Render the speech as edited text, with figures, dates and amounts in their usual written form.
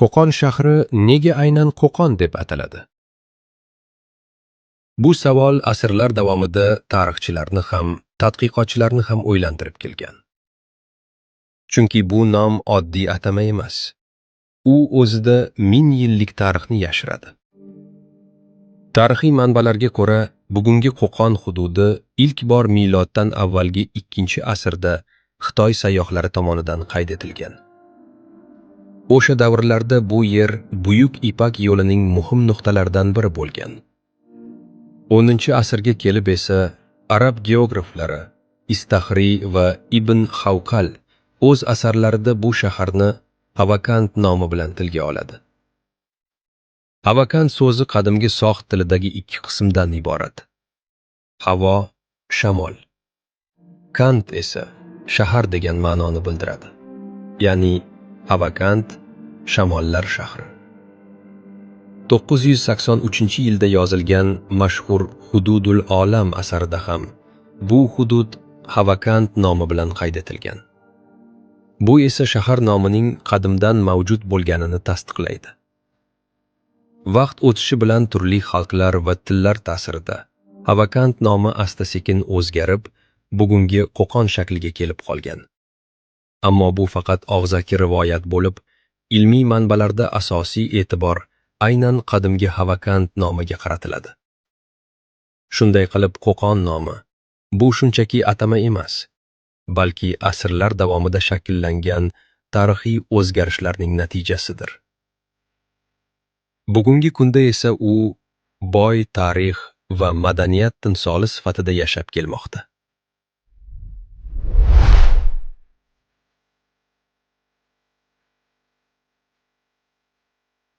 Qo'qon shahri nega aynan Qo'qon deb ataladi? Bu savol asrlar davomida tarixchilarni ham, tadqiqotchilarni ham o'ylantirib kelgan. Chunki bu nom oddiy atama emas. U o'zida ming yillik tarixni yashiradi. Tarixiy manbalarga ko'ra, bugungi Qo'qon hududi ilk bor miloddan avvalgi 2-asrda Xitoy sayyohlari tomonidan qayd etilgan. O'sha davrlarda bu yer Buyuk Ipak yo'lining muhim nuqtalaridan biri bo'lgan. 10-asrga kelib esa arab geograflari Istaxriy va Ibn Havqal o'z asarlarida bu shaharni Havakand nomi bilan tilga oladi. Havakand so'zi qadimgi sog' tilidagi ikki qismdan iborat. Havo shamol. Kant esa shahar degan ma'noni bildiradi. Ya'ni Havakand shamollar shahri. 983-yilda yozilgan mashhur Hududul Olam asarida ham bu hudud Havakand nomi bilan qayd etilgan. Bu esa shahar nomining qadimdan mavjud bo'lganini tasdiqlaydi. Vaqt o'tishi bilan turli xalqlar va tillar ta'sirida Havakand nomi asta-sekin o'zgarib, bugungi Qo'qon shakliga kelib qolgan. Ammo bu faqat og'zaki rivoyat bo'lib, ilmiy manbalarda asosiy e'tibor aynan qadimgi Havakand nomiga qaratiladi. Shunday qilib, Qo'qon nomi bu shunchaki atama emas, balki asrlar davomida shakllangan tarixiy o'zgarishlarning natijasidir. Bugungi kunda esa u boy tarix va madaniyat timsoli sifatida yashab kelmoqda.